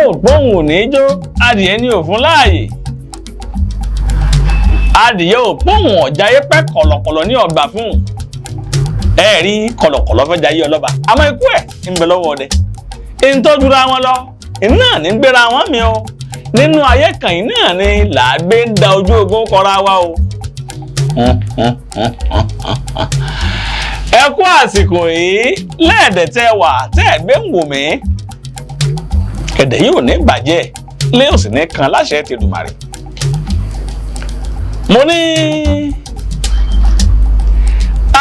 Ò gbóhùn ò ní jó, adìyẹ ní òfun láàyè. Adìyẹ ò gbóhùn ọ̀jáyé pẹ́, kọ̀lọ̀kọ̀lọ̀ ní ọgbà fún ẹ rí. Kọ̀lọ̀kọ̀lọ̀ fẹ́ jayé ọlọ́ba, àmọ́ ikú ẹ̀ ń bẹ lọ́wọ́ ọdẹ. Ń tọ́júra wọn lọ iná ní gbéra wọn mi o. Nínú ayé kan yìí náà ni làágbé ń da ojú ogun kọra wa o. Ẹ kú àsìkò yìí lẹ́ẹ̀dẹ̀ tẹ́ wà tẹ́ ẹ gbé ń wò mí. Ẹ̀dẹ̀ yìí ò ní bàjẹ́ lé, ò sì ní kan láṣẹ ti Èdùmàrè. Mo ní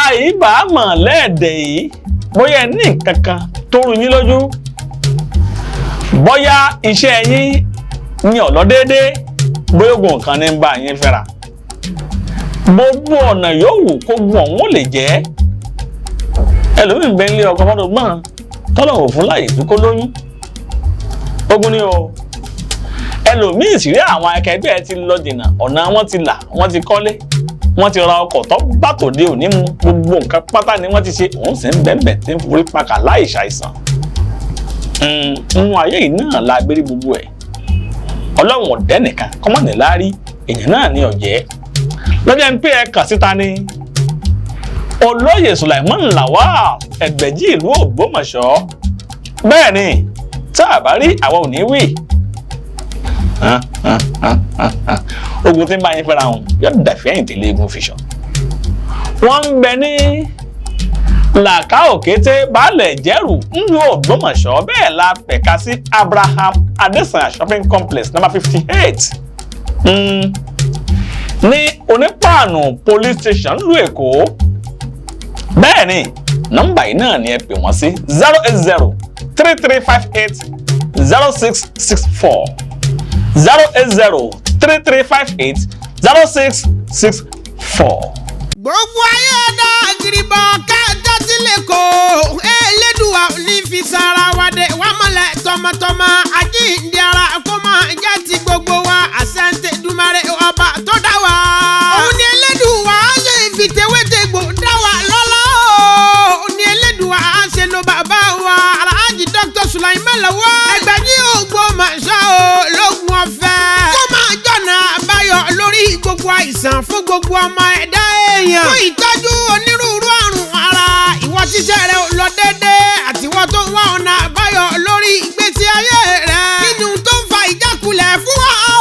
àìbámọ̀ lẹ́ẹ̀dẹ̀ yìí, bóyá ẹ ní nǹkan kan tó rú yín lójú, bóyá iṣẹ́ yín ní ọ̀lọ́ déédéé, bóyá ogun kan ní ń bá yín fẹ́ra, gbogbo ọ̀nà yòówù kó gun ọ̀hún lè jẹ́. Ẹlòmíín bẹ́ẹ̀ ń lé ọkọ fọ́dọ̀ gbọ́n tọ́lọ̀ ò fún láyè pé kó lóyún, ogun ni o. Ẹlòmíín sì rí, àwọn akẹgbẹ́ ẹ ti lọ jìnnà, ọ̀nà wọn ti là, wọ́n ti kọ́lé, wọ́n ti ra ọkọ̀ tó bá tòde òní mu, gbogbo nǹkan pátá ni wọ́n ti ṣe, òun sì ń bẹ̀ẹ̀bẹ̀ tí ń forí pakà láì ṣàìsàn. Nínú ayé yìí náà la gbérí gbogbo ẹ̀. Ọlọ́run ọ̀dẹ́ nìkan kọ́mọ̀nì láárí, èèyàn náà ní ọ̀jẹ́ lọ́jọ́ ń pè é. Kàn síta ni Olóyè Sulaiman Lawal, Ẹgbẹ̀jì ìlú Ògbómọ̀ṣọ́. Bẹ́ẹ̀ ni, tá a bá rí àwa ò ní wí. Ogun tí ń bá yín fẹ́ra wọn yóò dàfẹ́ ẹ̀yìn tẹ̀lé egun fi sàn. Wọ́n ń bẹ ní Làkà Òkété, Baálẹ̀ Jẹ́rù ńlú Ògbómọ̀ṣọ́. Bẹ́ẹ̀ la pẹ̀ka sí Abraham Adesanya Shopping Complex, number 58, ní Onípàànù Police Station ńlú Èkó. Bẹ́ẹ̀ ni, nọ́mbà yìí náà ni ẹ pè wọ́n sí: 08033580664, 08033580664. Gbogbo ayé dá gíríbọ̀ kájọ́ sílẹ̀ kó Elédùà ní fi sára wa dé wà mọ́lẹ̀ tọmọtọmọ. Àjíǹde ara kó máa jẹ́ ti gbogbo wa. Àṣẹ ń tẹ Dùmarè ọba tó dá wa. Òun ni Elédùà ṣe fi tewétegbò dá wa lọ́lá o. Òun ni Elédùà ṣe lo bàbá wa Alhaji Dr. Sulaiman Lawal, Ẹgbẹ̀jì Ògbómọ̀ṣọ́ o, lógun ọ̀fẹ́. Kó máa jọ̀nà àbáyọ lórí gbogbo àìsàn fún gbogbo ọmọ ẹ̀dá èèyàn. Fún ìtọ́jú onírúurú àrùn ara, ìwọ ṣiṣẹ́ rẹ ò lọ déédéé, àtiwọ́ tó ń wá ọ̀nà àbáyọ lórí ìgbésí ayé rẹ. Kí ni ohun tó ń fa ìjákulẹ̀ fún wa o?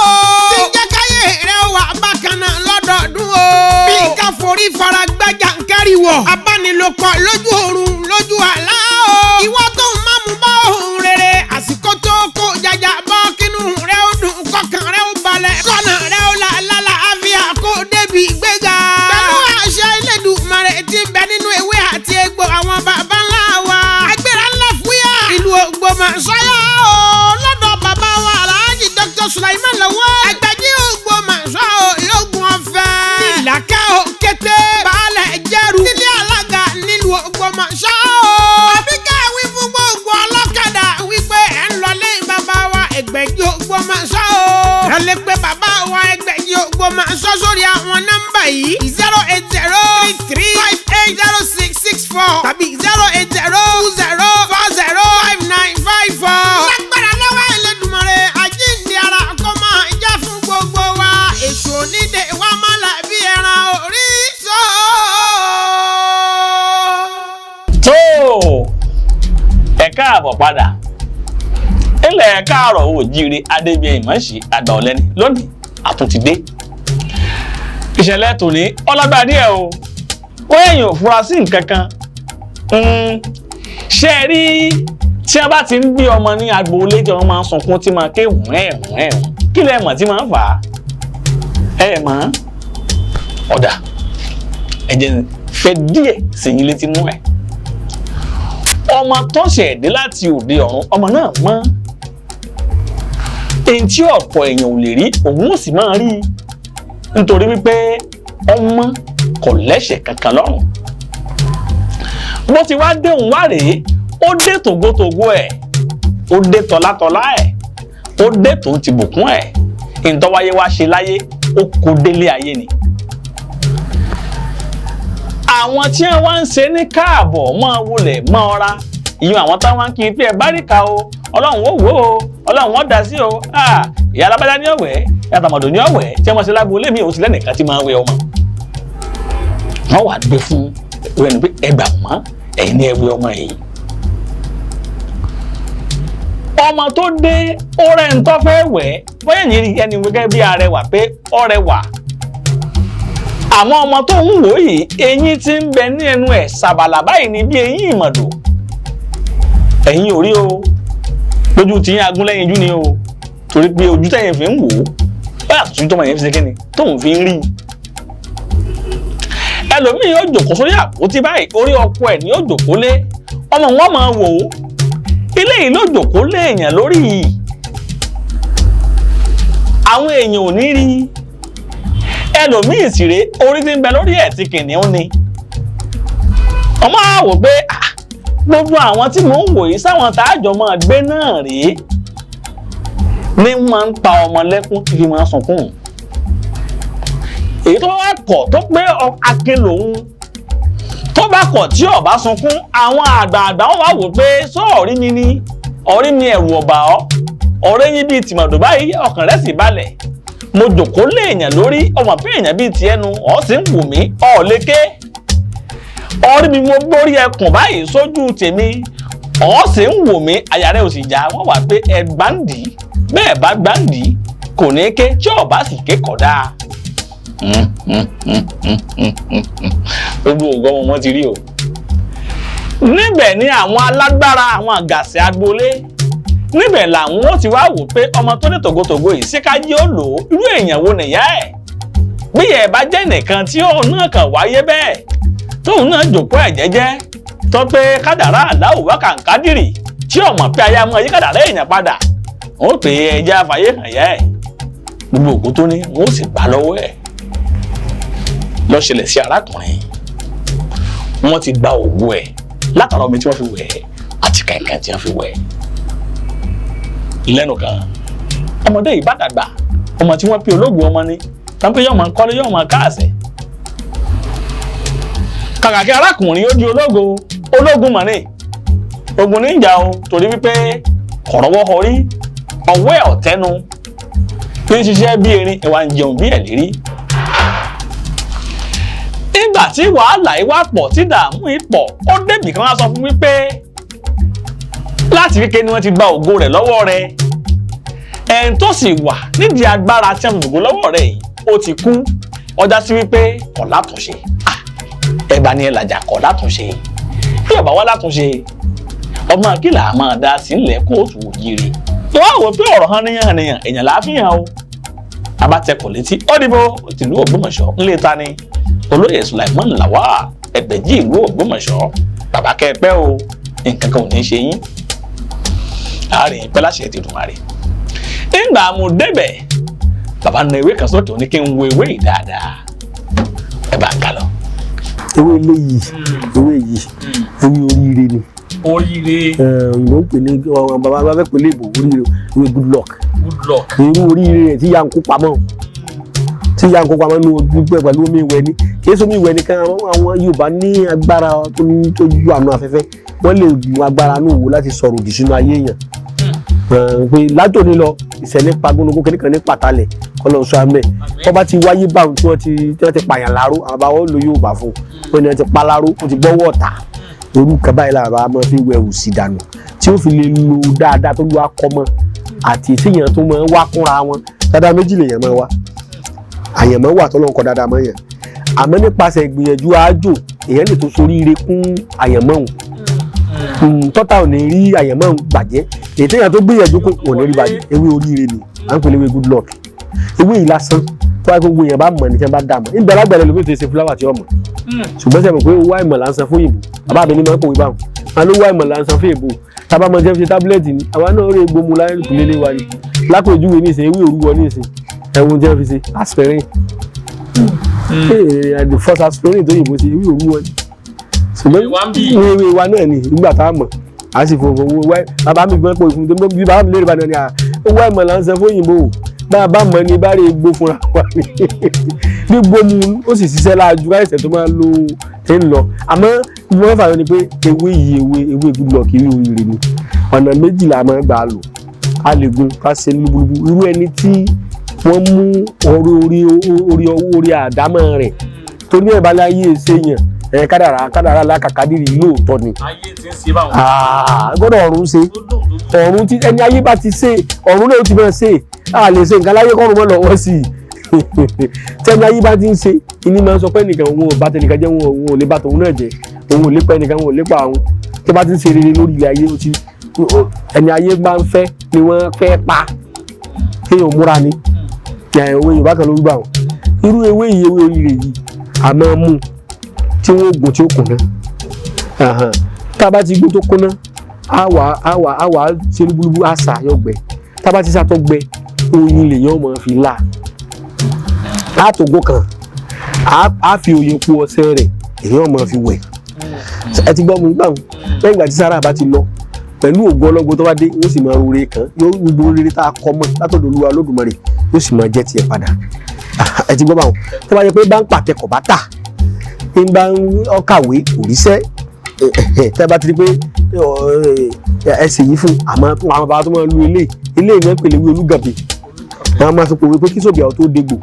Tí ń jẹ́ káyé rẹ wà bákan náà lọ́dọọdún o. Bí ká forí fara gbájà ń kẹ́rìwọ̀. Abánilòpọ̀ lójú oorun, lójú àlá o. Ìwọ tó ń mámú bá ohun rere, àsìkò tó kó jàjà bọ́, kínú rẹ ó dùn, kọkàn rẹ ó balẹ̀, kọ́nà rẹ ó là lálàáfíà, kó débi ìgbéga. Pẹ̀lú àṣẹ Elédùmarè tí ń bẹ nínú ewé àti egbò àwọn bàbá ńlá wa. Agbéra ńlá fúyà ìlú Ògbómọ̀ṣọ́ o, lọ́dọ̀ bàbá wa Alhaji Dr. Sulaiman Lawal, Ẹgbẹ̀jì Ògbómọ̀ṣọ́ o, lógun ọ̀fẹ́. Ìlàkà Òkété, Baálẹ̀ Jẹ́rù, nílé alága nílùú Ògbómọ̀ṣọ́ o. Àbíkẹ́ wí fún gbogbo ọlọ́kadà wípé ẹ̀ ń lọ lẹ́yìn bàbá wa Ẹgbẹ̀jì Ògbómọ̀ṣọ́ o. Ẹ lè pe bàbá wa Ẹgbẹ̀jì Ògbómọ̀ṣọ́ sórí àwọn nọ́mbà yìí: 08033580664 tàbí 08020405954. Lágbára lọ́wọ́ Ẹlẹ́dùmarè, àjíǹde ara kó máa jẹ́ fún gbogbo wa. Èṣù onídè wa máa là bí ẹran orí sọ. Tó ẹ káàbọ̀ padà ilẹ̀ káàrọ̀ òjíire. Adébíyẹ Ìmọ̀ọ́sí àgbà ọ̀lẹ́ni lónìí àtúntìdé. Ìṣẹ̀lẹ̀ tòní ọlágbá díẹ̀ o. Ó èèyàn ò fura sí nǹkan kan. Ṣé ẹ rí, tí a bá ti ń bí ọmọ ní agboolé tí wọ́n máa ń sunkún, tí máa ké hùn ẹ̀ hùn ẹ̀ hùn, kí lẹ mọ̀ tí máa ń fà á? Ẹ mọ̀ ọ̀dà, ẹ jẹ́ n fẹ́ díẹ̀ sí yín létí nú ẹ̀. Ọmọ tó ṣẹ̀ dé láti òde ọ̀run, ọmọ náà mọ́ èyí tí ọ̀pọ̀ èèyàn ò lè rí, òun ó sì máa rí i, nítorí wípé ọmọ kò lẹ́ṣẹ̀ kankan lọ́rùn. Bó ti wá dé òun wá rèé, ó dé tògótògó ẹ̀, ó dé tọ́látọ́lá ẹ̀, ó dé tòun ti bùkún ẹ̀. Ìtọ́wáyé wá ṣe láyé, ó kó délé ayé ni. Àwọn tí wọ́n wá ń ṣe ní káàbọ̀, máa wọlé máa ra ìyún, àwọn táwọn kì í pé ẹ báríkà o, Ọlọ́run ó wò ó. Ọlọ́run wọn dá sí o. Ìyá alábàdá ní ọ̀wẹ́, ìyá tàmọ̀dò ní ọ̀wẹ́, tí wọ́n ṣe lágbo lémi ò sí lẹ́nìkan tí máa ń wẹ ọmọ. Wọ́n wà gbé fún ẹni pé ẹgbà mọ́ ẹ̀yin ní ẹ wẹ ọmọ yìí. Ọmọ tó dé ó rẹ̀ ń tọ́ fẹ́ wẹ̀, bóyá ẹ̀yìn ẹni gẹ́gẹ́ bí arẹwà pé ọrẹwà, àmọ́ ọmọ tó ń wò yìí eyín tí ń bẹ ní ẹnu ẹ̀ ṣàbàlà báyìí ní bí eyín ìmọ̀dò. Ẹ̀yin ò rí o, lójú tí yín agúnlẹ́yìn jú ni o, torí pé ojú tẹ̀yìn fi ń wò ó báyà tuntun tọmọ yẹn fi ṣe kíni tóun fi ń rí i. Ẹlòmíì yóò jòkó sórí àpótí báyìí, orí ọkọ ẹ̀ ni yóò jòkó lé, ọmọ wọn máa wò ó, ilé yìí ló jòkó lé èèyàn lórí yìí, àwọn èèyàn ò ní rí i. Ẹlòmíì sì rèé, orí tí ń bẹ lórí ẹ̀ ti kìnìún ni. Ọmọ á wò pé gbogbo àwọn tí mò ń wò yìí sáwọn tààjọ máa gbé náà rèé, ní máa ń pa ọmọ lẹ́kún tí fi máa ń sunkún. Èyí tó bá kọ̀ tó pé akin lòun, tó bá kọ̀ tí ó bá sunkún, àwọn àgbààgbà wọn wá wò pé sọ́ọ̀rí mi ni ọ̀rí mi, ẹ̀rù ọ̀bà ọ́, ọ̀rẹ́ yín bíi tìmọ̀dò báyìí, ọkàn rẹ̀ sì balẹ̀. Mo jòkó lé èèyàn lórí, ọmọ pé èèyàn bíi ti ẹnu ọ̀ sì ń wù mí, ọ̀ lékè ọ̀rí mi, mo gbórí ẹkùn báyìí sójú tèmi, ọ̀ sì ń wù mí, àyà rẹ̀ ò sì já. Wọ́n wà pé ẹ gbáǹdì, bẹ́ẹ̀ bá gbáǹdì kò ní ké, tí ò bá sì ké kọ̀ dáa. Gbogbo ògùn ọmọ wọn ti rí o. Níbẹ̀ ni àwọn alágbára, àwọn àgàsẹ̀ agboolé, níbẹ̀ làwọn ó ti wá wò pé ọmọ tó ní tògótògó yìí síkájí ó lò ó, irú èèyàn wo nìyá ẹ̀? Bí ẹ̀ bá jẹ́ nìkan tí òun náà kàn wáyé bẹ́ẹ̀, tóun náà jòkó ẹ̀ jẹ́jẹ́, tó pé kádàrá àláwò wá kàǹkádìrì, tí ọmọ pé aya mọ yí kádàrá èèyàn padà, ó pè é ẹja àfàyè hàn yá ẹ̀, gbogbo òkú tó ní wọn ó sì gbà lọ́wọ́ ẹ̀. Ló ṣẹlẹ̀ sí arákùnrin, wọ́n ti gba òwú ẹ̀ látara omi tí wọ́n fi wẹ̀ ẹ́ àti kẹ̀kẹ́ tí wọ́n fi wẹ̀ ẹ́. Lẹ́nu kan ọmọdé yìí bá dàgbà, ọmọ tí wọ́n pe ológun ọmọ ni tàbí yóò máa kọ́lé, yóò máa káàsẹ̀. Kàkà kí arákùnrin ó di ológo, ológun mọ̀ ní ogun ní ìjà o, torí wípé kọ̀rọ̀wọ́ ọrí ọwọ́ ẹ̀ ọ̀tẹ́nu tí ń ṣiṣẹ́ bí erin, ìwà ń jẹun bí ẹ̀lérí. Nígbà tí wàhálà yìí wá pọ̀, tí dààmú yìí pọ̀, ó débì kan wá sọ fún wípé láti kékeré ni wọ́n ti gba ògo rẹ̀ lọ́wọ́ rẹ̀, ẹ̀ǹ tó sì wà nídìí agbára tí wọ́n fi gbogbo lọ́wọ́ rẹ̀ yìí ó ti kú, ọjà sí wípé kọ̀ látúnṣe. Ẹ̀bà ni ẹ̀ làjà kọ̀ látúnṣe, bí ọ̀bà wá látúnṣe, ọmọ kí là máa dá sílẹ̀ kóòtù òjìrì. Tó wá wò pé ọ̀rọ̀ hàn níyàn níyàn èèyàn láàfihàn o, abatẹkọ̀ létí ó dìbò tìlú Ògbómọ̀ṣọ́ ńlẹ̀ ta ni olóyè Sulaiman Lawal Ẹgbẹ̀jì ìlú Ògbómọ̀ṣọ́. Bàbá kẹpẹ́ o, nǹkan kan ò ní ṣe yín, àárín pẹ́ láṣẹ ti dùn àárẹ̀. Nígbà mo débẹ̀, bàbá na ewé kan sókè, ó ní kí n wo ewé yìí dáadáa, ẹ bá ń kà lọ. Ewé eléyìí, ewé yìí, ewé oríire ni. Oríire. Òyìnbó ń pè ní, bàbá bá fẹ́ pè ní ìbò, oríire, ewé good luck. Good luck. Irú oríire rẹ̀ tí ya ń kó pamọ́, tí ya ń kó pamọ́ ní ojú pẹ̀lú omi ìwẹ̀ ni, kì í sómi ìwẹ̀ nìkan. Àwọn Yorùbá ní agbára tó ní tó ju àánú afẹ́fẹ́, wọ́n lè mú agbára ní òwò láti sọ̀rọ̀ òdì sínú ayé èèyàn pé látòní lọ ìṣẹ̀lẹ̀ pagúnugún kìnìkan ní pàtàlẹ̀ kọ́lọ́ sọ amẹ́ tó bá ti wáyé báwọn tí wọ́n ti pààyàn láró, àwọn bá wọn lo Yorùbá fún wọn ni wọ́n ti pa láró, wọ́n ti gbọ́wọ́ ọ̀tá orúkọ báyìí làwọn bá máa fi wẹ̀ òsì dànù tí ó fi lè lo dáadáa tó lu akọmọ àti tíyàn tó máa ń wá kúnra wọn. Dáadáa méjì lèèyàn máa wá, àyànmọ́ wà tó lọ́n kọ dáadáa mọ́ yẹn, àmọ́ nípasẹ̀ ìgbìyànjú àájò èèyàn lè tó soríire kún àyànmọ́ òun, tọ́ta ò ní rí àyànmọ́ òun bàjẹ́, èyí téèyàn tó gbìyànjú kò ní rí bàjẹ́. Ewé oríire ni à ń pè léwé good luck. Ewé yìí lásán tó wáyé gbogbo èèyàn bá mọ̀ ní tí wọ́n bá dà mọ̀ níbi alágbẹ̀rẹ̀ lómi tó ṣe fúláwà tí ó mọ̀, ṣùgbọ́n sẹ́mi pé owó àìmọ̀ là ń san fún òyìnbó. Bàbá mi ní máa ń pòwe báwọn wọn ló wá ìmọ̀ là ń san fún èbó, tábà máa jẹ́ fi ṣe tábìlẹ̀tì ni àwa náà rè gbómu láyé lélẹ̀ wa ni. Lápèjúwe ní ìsìn ewé òrúwọ ní ìsìn ẹ̀wọ̀n jẹ́ fi ṣe aspirin, the first aspirin tó yìnbó ṣe ewé òrúwọ ni, ṣùgbọ́n ewé wa náà ni nígbà tá a mọ̀ a sì fò owó wá. Bàbá mi gbọ́n pé ìfún tó bí bàbá mi lérè bá náà ni owó àìmọ̀ là ń san fún òyìnbó, bá a bá mọ̀ ní bá rè gbó fúnra wa ni bí gbómu ó sì ṣiṣẹ́ láàjú káìsẹ̀ tó máa lo ṣe ń lọ. Àmọ́ bí wọ́n fààyàn ni pé ewé yìí, ewé good luck, ewé oríire ni. Ọ̀nà méjì la máa ń gbà lò. A lè gun ká ṣe ní lúbúlúbú. Irú ẹni tí wọ́n mú orí orí orí ọwọ́ orí àdámọ́ rẹ̀ torí ẹ̀ bá láyé ṣe yàn ẹ̀ kádàrá kádàrá lákàkádìrì lóòótọ́ ni. Ayé ti ń ṣe báwọn. Ah, gbọ́dọ̀ ọ̀run ṣe Tó dùn tó dùn. Ọ̀run tí ẹni ayé bá ti ṣe, ọ̀run náà ó ti máa ṣe. A lè ṣe nǹkan láyé kọ́run mọ́ lọ́wọ́ sí i. Tẹ́ni ayé bá ti ń ṣe ìní máa ń sọ pé nìkan òun ò bá tẹnìkan jẹ́, òun ò lè bá tòun náà jẹ́, òun ò lè pa ẹnìkan, òun ò lè pa òun. Tó bá ti ń ṣe rere lórí ilẹ̀ ayé, ó ti ẹni ayé bá ń fẹ́ ni wọ́n fẹ́ pa. Kéèyàn múra ni ẹ̀ òwe Yorùbá kan ló ń gbà wọ́n. Irú ewé yìí, ewé oríire yìí, a máa mú tí wọ́n gùn tí ó kùnà. Tá a bá ti gún tó kúnná, á wà ṣe lúbúlúbú, á sà yọ gbẹ. Tá a bá ti sà tó gbẹ, oyin lèyàn máa fi là látògó kan. Á fi oyin po ọṣẹ rẹ̀, èyàn máa fi wẹ̀. Ẹ ti gbọ́ mi gbà wọn. Lẹ́yìn ìgbà tí sára bá ti lọ, pẹ̀lú ògo ọlọ́gbọ́n, tó bá dé, yóò sì máa rore kan, yóò gbogbo rere tá a kọ mọ́ látọ̀dọ̀ Olúwa Olódùmarè, yóò sì máa jẹ́ tiẹ̀ padà. Ẹ ti gbọ́ báwọn. Tó bá yẹ pé bá ń pàtẹ kọ̀ bá tà, ń bá ń ọkàwé kò ríṣẹ́, tẹ́ bá ti rí pé ẹ sì yí fún àmọ́ àwọn bàbá tó máa lu ilé ilé ìyẹn ń pèlè wí olúgànbè. Àwọn máa fi pòwe pé kí sóbì àwọn tó dégbò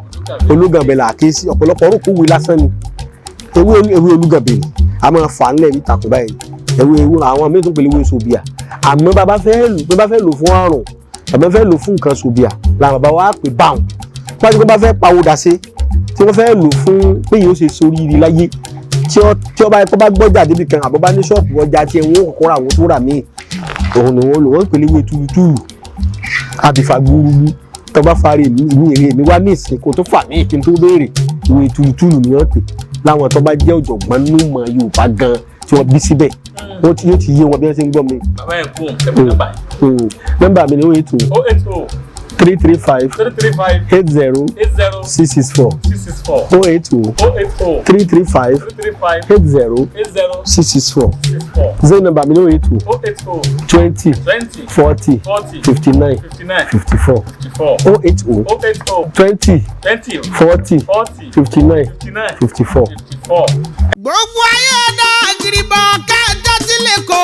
olúgànbè là ké sí. Ọ̀pọ̀lọpọ̀ orúkọ wí lásán ni. Ewé ewé olúgànbè ni a máa fà ńlẹ̀ ní ìtàkùn báyìí. Ewé ewé àwọn míì tún pèlè ewé sòbìà. Àmọ́ bàbá fẹ́ lò, bàbá fẹ́ lò fún àrùn, bàbá fẹ́ lò fún nǹkan, sòbìà làwọn bàbá wa pè báwọn. Tí wọ́n bá fẹ́ pawódà sí, tí wọ́n fẹ́ lò fún pé yóò ṣe sóríire láyé, tí ó bá kó bá gbọ́jà débi kan, àbọ̀ bá ní ṣọ́ọ̀bù, ọjà tí wọ́n kọ́kọ́ rà, wọ́n tó rà míì, òun ni wọ́n lò. Wọ́n pèlè ewé túlùtúlù àbífà gbúrúgbú. Tó bá fari èmi ìmí èrè èmi wá ní ìsìn kó tó fà mí kí n tó béèrè, ìwé túlùtúlù ni wọ́n pè. Láwọn tó bá jẹ́ ọ̀jọ̀gbọ́n númọ̀ Yorùbá gan tí wọ́n bí síbẹ̀, wọ́n ti yóò ti yé wọn bí wọ́n ṣe ń gbọ́ mi. Bàbá ẹ̀ kún ẹ pé nọ́mbà yìí. Nọ́mbà mi ni 080 080 335 335 80 80 664. 664. 080 080 335 335 80 80 664. 64. Zero nọ́mbà mi ni 080 080 20 20 40 40 59 59 54. 54. 080 080 20 20 40 40 59 59 54. 54. Gbogbo ayé dá giribọ kájọ sílẹ̀ kó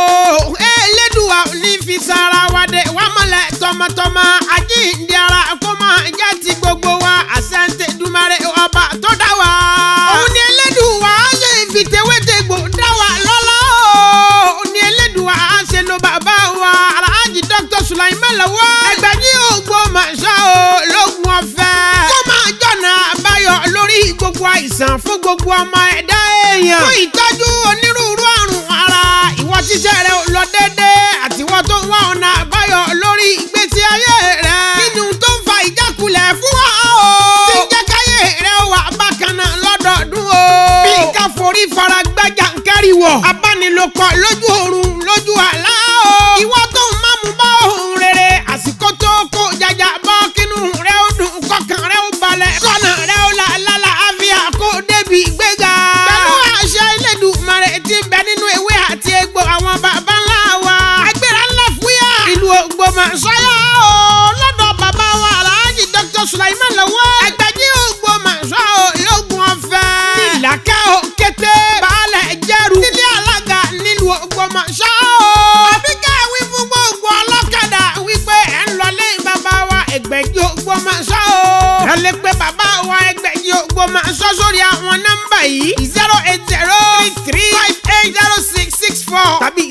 Elédùà ní fi sara wa dé wà mọ́lẹ̀ tọmọtọmọ. Àjíǹde ara kó máa jẹ́ ti gbogbo wa. Àṣẹ Dùmarè ọba tó dá wa. Òun ni Elédùà ṣe fi tewétegbò dá wa lọ́lá o. Òun ni Elédùà ṣe lo bàbá wa Alhaji Dr. Sulaiman Lawal Ẹgbẹ̀jì Ògbómọ̀ṣọ́ o lógun ọ̀fẹ́. Kó máa jọ̀nà àbáyọ lórí gbogbo àìsàn fún gbogbo ọmọ ẹ̀dá èèyàn. Fún ìtọ́jú onírúurú àrùn ara, ìwọ tíṣẹ́ rẹ ò lọ déédéé, àtiwọ́ tó ń wá ọ̀nà àbáyọ lórí ìgbésí ayé rẹ. Kí ni ohun tó ń fa ìjákulẹ̀ fún wa o? Tí ń jẹ́ káyé rẹ wà bákan náà lọ́dọọdún o. Bí ká forí fara gbájà ń kárí wọ̀. Abánilòpọ̀ lójú oorun, lójú àlá o. Ìwọ tó ń má mú bá òun rere, àsìkò tó kó jàjà bọ́, kínú rẹ ó dùn, kọkàn rẹ ó balẹ̀, kọ́nà rẹ ó là lálàáfíà, kó débi ìgbéga. Pẹ̀lú àṣẹ Elédùmarè tí ń bẹ nínú ewé àti egbò àwọn bàbá ńlá wa. Agbéra ńlá fúyà ìlú Ògbómọ̀ṣọ́ o lọ́dọ̀ bàbá wa Alhaji Dr. Sulaiman Lawal Ẹgbẹ̀jì Ògbómọ̀ṣọ́ o lógun ọ̀fẹ́. Ìlàkẹ́ o kété baálẹ̀ jẹ́rù nílé alága nílùú Ògbómọ̀ṣọ́ o. Àbí káwí fún gbogbo ọlọ́kadà wípé ẹ̀ ń lọ lẹ́yìn bàbá wa Ẹgbẹ̀jì Ògbómọ̀ṣọ́ o. Ẹ lè pe bàbá wa Ẹgbẹ̀jì Ògbómọ̀ṣọ́ sórí àwọn nọ́mbà yìí: 08033580664 tàbí